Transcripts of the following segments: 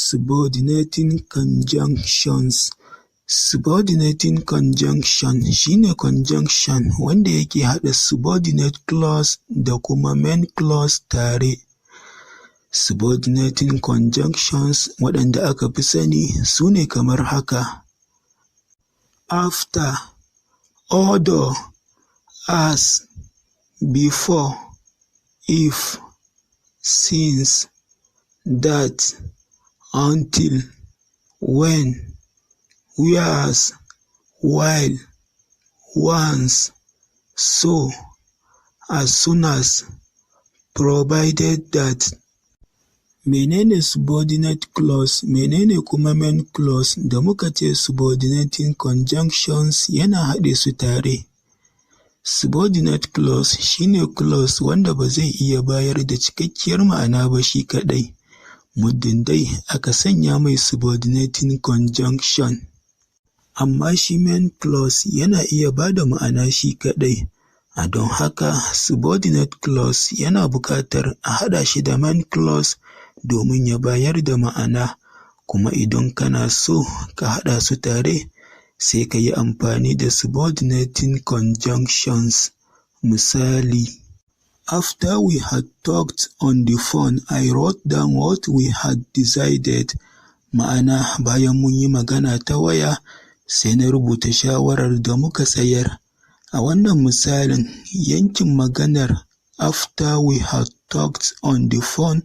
Subordinating conjunctions. Subordinating conjunction shine conjunction wanda yake haɗa subordinate clause da kuma main clause tare. Subordinating conjunctions waɗanda aka fi sani su ne kamar haka: after, although, as, before, if, since, that, until, when, whereas, while, once, so, as soon as, provided that. Menene subordinate clause, menene kuma main clause da muka ce subordinating conjunctions yana haɗe su tare? Subordinate clause shine clause wanda ba zai iya bayar da cikakkiyar ma'ana ba shi kaɗai, muddin dai aka sanya mai subordinating conjunction. Amma shi main clause yana iya ba da ma'ana shi kaɗai, a don haka subordinate clause yana buƙatar a haɗa shi da main clause domin ya bayar da ma'ana, kuma idan kana so ka haɗa su tare, sai ka yi amfani da subordinating conjunctions. Misali, "After we had talked on the phone, I wrote down what we had decided." Ma'ana, bayan mun yi magana ta waya, sai na rubuta shawarar da muka tsayar. A wannan misalin, yankin maganar "after we had talked on the phone",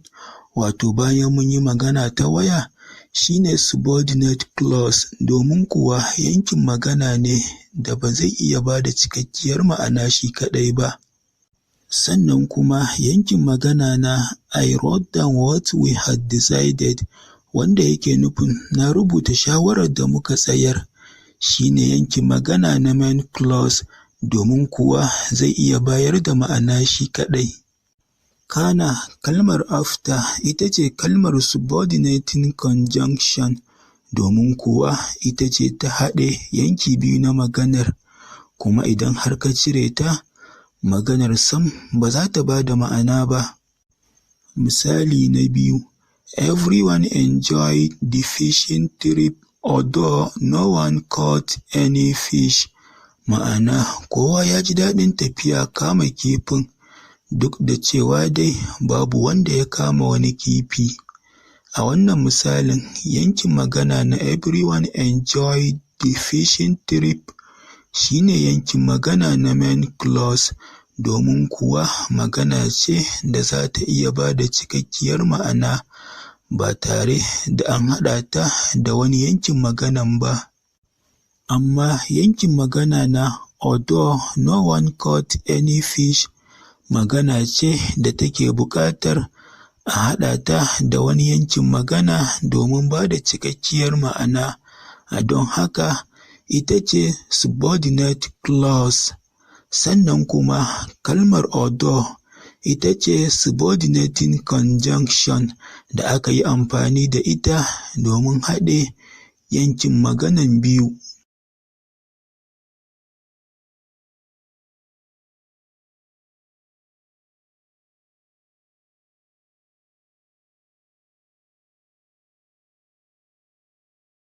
wato bayan mun yi magana ta waya, shine subordinate clause, domin kuwa yankin magana ne da ba zai iya ba da cikakkiyar ma'ana shi kaɗai ba. Sannan kuma yankin magana na "I wrote down what we had decided", wanda yake nufin na rubuta shawarar da muka tsayar, shine yankin magana na main clause, domin kuwa zai iya bayar da ma'ana shi kaɗai. Kana kalmar "after" ita ce kalmar subordinating conjunction, domin kuwa ita ce ta haɗe yanki biyu na maganar, kuma idan har ka cire ta, maganar sam ba za ta ba da ma'ana ba. Misali na biyu, "Everyone enjoyed the fishing trip although no one caught any fish." Ma'ana, kowa ya ji daɗin tafiya kama kifin, duk da cewa dai babu wanda ya kama wani kifi. A wannan misalin, yankin magana na "Everyone enjoyed the fishing trip" shine yankin magana na main clause, domin kuwa magana ce da za ta iya ba da cikakkiyar ma'ana ba tare da an haɗa ta da wani yankin maganan ba. Amma yankin magana na "although no one caught any fish" magana ce da take buƙatar a haɗa ta da wani yankin magana domin ba da cikakkiyar ma'ana, a don haka ita ce subordinate clause. Sannan kuma kalmar "although" ita ce subordinating conjunction da aka yi amfani da ita domin haɗe yankin maganan biyu.